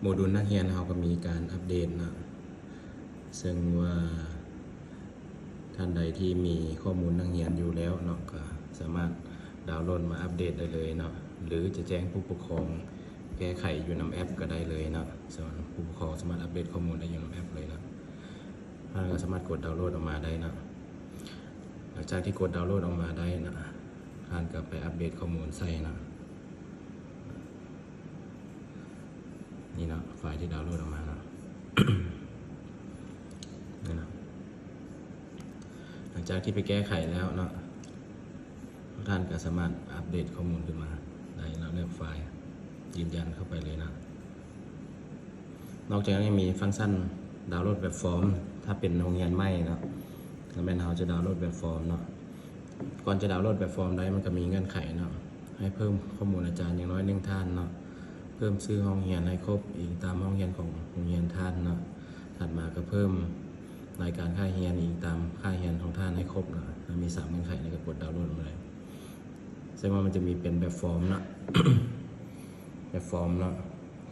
ໂມດູນນັກຮຽນເຮົາກໍມີການອັບເດດເນາະ, ເຊິ່ງວ່າທ່ານໃດທີ່ມີຂໍ້ມູນນັກຮຽນຢູ່ແລ້ວເນາະ ກໍສາມາດດາວໂຫຼດມາອັບເດດໄດ້ເລີຍເນາະ ຫຼືຈະແຈ້ງຜູ້ປົກຄອງແກ້ໄຂຢູ່ນຳແອັບກໍໄດ້ເລີຍເນາະ. ສ່ວນຜູ້ປົກຄອງສາມາດອັບເດດຂໍ້ມູນໄດ້ຢູ່ນຳແອັບເລີຍເນາະ. ທ່ານກໍສາມາດກົດດາວໂຫຼດອອກມາໄດ້ເນາະ. ຫຼັງຈາກທີ່ກົດດາວໂຫຼດອອກມາໄດ້ເນາະ, ທ່ານກໍໄປອັບເດດຂໍ້ມູນໃສ່ເນາະ. ນີ້ເນາະ, ໄຟລ໌ທີ່ດາວໂຫຼດອອກມາເນາະ ນີ້ເນາະ. ຫຼັງຈາກທີ່ໄປແກ້ໄຂແລ້ວເນາະ, ທ່ານກໍສາມາດອັບເດດຂໍ້ມູນຂຶ້ນມາໄດ້ເນາະ, ເລືອກໄຟລ໌ຢືນຢັນເຂົ້າໄປເລີຍເນາະ. ນອກຈາກນັ້ນຍັງມີຟັງຊັນດາວໂຫຼດແບບຟອມ ຖ້າເປັນໂຮງຮຽນໃໝ່ເນາະ, ກໍແມ່ນເຮົາຈະດາວໂຫຼດແບບຟອມເນາະ. ກ່ອນຈະດາວໂຫຼດແບບຟອມໄດ້ ມັນກໍມີເງື່ອນໄຂເນາະ, ໃຫ້ເພີ່ມຂໍ້ມູນອາຈານຢ່າງໜ້ອຍໜຶ່ງທ່ານເນາະ, ເພີ່ມຊື່ຫ້ອງຮຽນໃຫ້ຄົບອີງຕາມຫ້ອງຮຽນຂອງໂຮງຮຽນທ່ານເນາະ. ຖັດມາກໍເພີ່ມລາຍການຄ່າຮຽນອີງຕາມຄ່າຮຽນຂອງທ່ານໃຫ້ຄົບເນາະ. ຖ້າມີສາມເງື່ອນໄຂນີ້ ກໍກົດດາວໂຫຼດມາເລີຍ. ເຊິ່ງວ່າມັນຈະມີເປັນແບບຟອມເນາະ, ແບບຟອມເນາະ,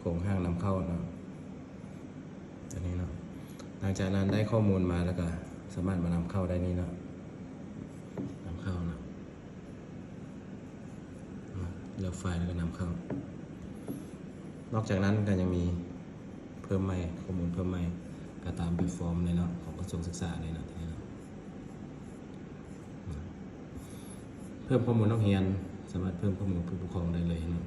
ໂຄງຮ່າງນຳເຂົ້າເນາະ ຕົວນີ້ເນາະ. ຫຼັງຈາກນັ້ນໄດ້ຂໍ້ມູນມາແລ້ວກໍສາມາດມານຳເຂົ້າໄດ້ນີ້ເນາະ, ນຳເຂົ້າເນາະ, ເລືອກໄຟລ໌ແລ້ວກໍນຳເຂົ້າ. ນອກຈາກນັ້ນກໍຍັງມີເພີ່ມໃໝ່, ຂໍ້ມູນເພີ່ມໃໝ່ ກໍຕາມແບບຟອມເລີຍເນາະ, ຂອງກະຊວງສຶກສາເລີຍເນາະ, ຕົວນີ້ເນາະ. ເພີ່ມຂໍ້ມູນນັກຮຽນ, ສາມາດເພີ່ມຂໍ້ມູນຜູ້ປົກຄອງໄດ້ເລີຍເນາະ.